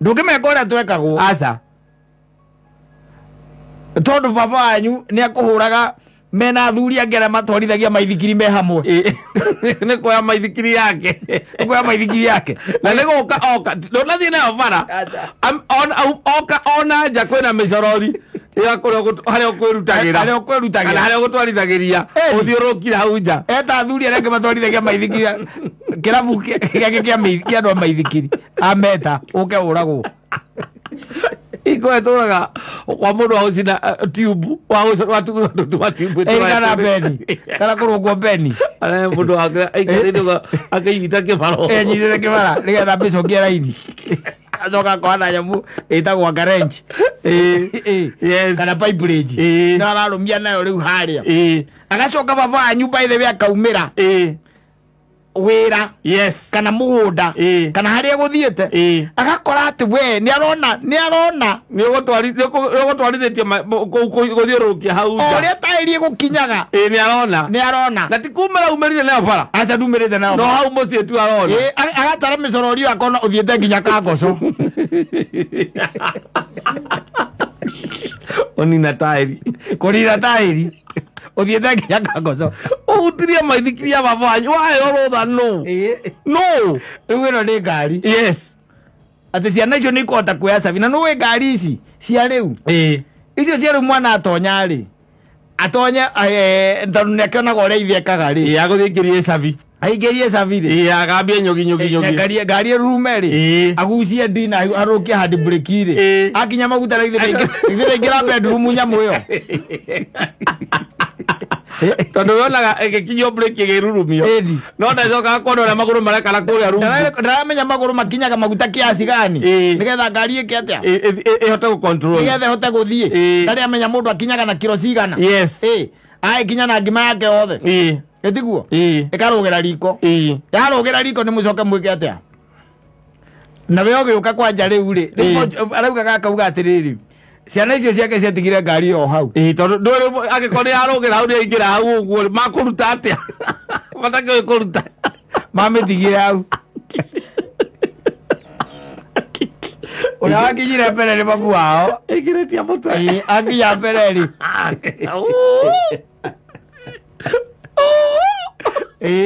Ndũngĩmeka ũrĩa twekagwo. Aca. Tondũ baba wanyu nĩ akũhũraga mena athuri angĩ arĩa matwarithagia maithikiri me hamwe. Nĩ kuoya maithikiri yake. Kuoya maithikiri yake. Na nĩ gũka oka, ndũnathiĩ nayo bara. Oka ona nja kwĩna mĩcorori ya kũrĩa harĩa ũkwĩrutagĩra. Harĩa ũkwĩrutagĩra. Kana harĩa ũgũtwarithagĩria. Ĩni. Ũthiũrũrũkire hau nja. Eta athuri arĩa angĩ matwarithagia maithikiri kĩrabu gĩake kĩa andũ a maithikiri ameta ũke ũragwo. Iko ĩtũraga kwa mũndũ wa gũcina tube wa gũcina wa tube. Ĩĩ, kana beni kana kũrũngwo beni. Arĩa mũndũ wake aikarĩte ũguo, akĩnyita kĩbaro. Enyitĩte kĩbara nĩgetha mbicokie raini, acoka akoha na nyamũ ĩtagwo ngarenji. Ĩĩ. Yes. Kana pipe range. Ĩĩ. Na ararũmia nayo rĩu harĩa. Ĩĩ. Agacoka baba wanyu by the way akaumĩra Ĩĩ. wĩra Yes. kana mũgũnda Ĩĩ. kana harĩa gũthiĩte, Ĩĩ. agakora atĩ we nĩ arona nĩ arona Nĩ ũgũtwarithĩtie kũu gũthiũrũrũkia hau o nja. ũrĩa taĩri ĩgũkinyaga. Ĩĩ, nĩ arona. Nĩ arona. Na ti kumĩra umĩrire nayo bara. Aca, ndumĩrĩte nayo. No hau mũciĩ tu arona. Ĩĩ, agatara mĩcorori akona ũthiĩte nginya Kangoco. Ũnina taĩri. Kũrira taĩri ũthiĩte nginya Kangoco. Ũhutirie maithikiri ya baba wanyu waheo rũtha nũ? Nũ? Rĩu ĩno nĩ ngari. Yes. Atĩ ciana icio nĩ ikũhota kuoya cabi na nũĩ ngari ici cia rĩu. Ĩĩ. Icio cia rĩu mwana atonya rĩ, atonye tondũ nĩ akĩonaga ũrĩa ithe ekaga rĩ. Ĩĩ, agũthiĩ aingĩrie cabi. Aingĩrie cabi rĩ. Ĩĩ, agambie nyũgi nyũgi nyũgi. Ngari ĩrurume rĩ. Ĩĩ. Agucie ndina arũkie handi breki rĩ. Ĩĩ. Akinya maguta rĩ, ithe ndaingĩra bedroom nyamũ ĩyo. Tondũ yonaga ĩgĩkinyio breki ĩgĩrurumio. Ĩni. No ndacokaga kuona ũrĩa magũrũ marekana kũrĩa rungu. Ndaramenya magũrũ makinyaga maguta kiasi gani. Ĩĩ. Nĩgetha ngari ĩke atĩa? Ĩhote gũ-control. Nĩgetha ĩhote gũthiĩ. Ĩĩ. Ndarĩ amenya mũndũ akinyaga na kiro cigana. Yes. Ĩĩ. Agĩkinya na ngima yake yothe. Ĩĩ. Ĩtiguo? Ĩĩ. Ĩkarũgĩra riko. Ĩĩ. Yarũgĩra riko nĩ mũcoke mwĩke atĩa? Na we ũgĩũka kwanja rĩu rĩ, rĩu arauga akauga atĩrĩrĩ, ciana icio ciake ciatigire ngari o hau. Ĩĩ, tondũ ndũrĩ angĩkorwo nĩ yarũgĩra hau nĩ yaingĩra hau ũguo makũruta atĩa? Matakĩũĩ kũruta. Mamĩtigire hau. Ũrĩa wakinyire mbere nĩ mamu wao. Ĩngĩrĩtie mũtwe. Ĩĩ, akinya mbere rĩ. Ĩĩ.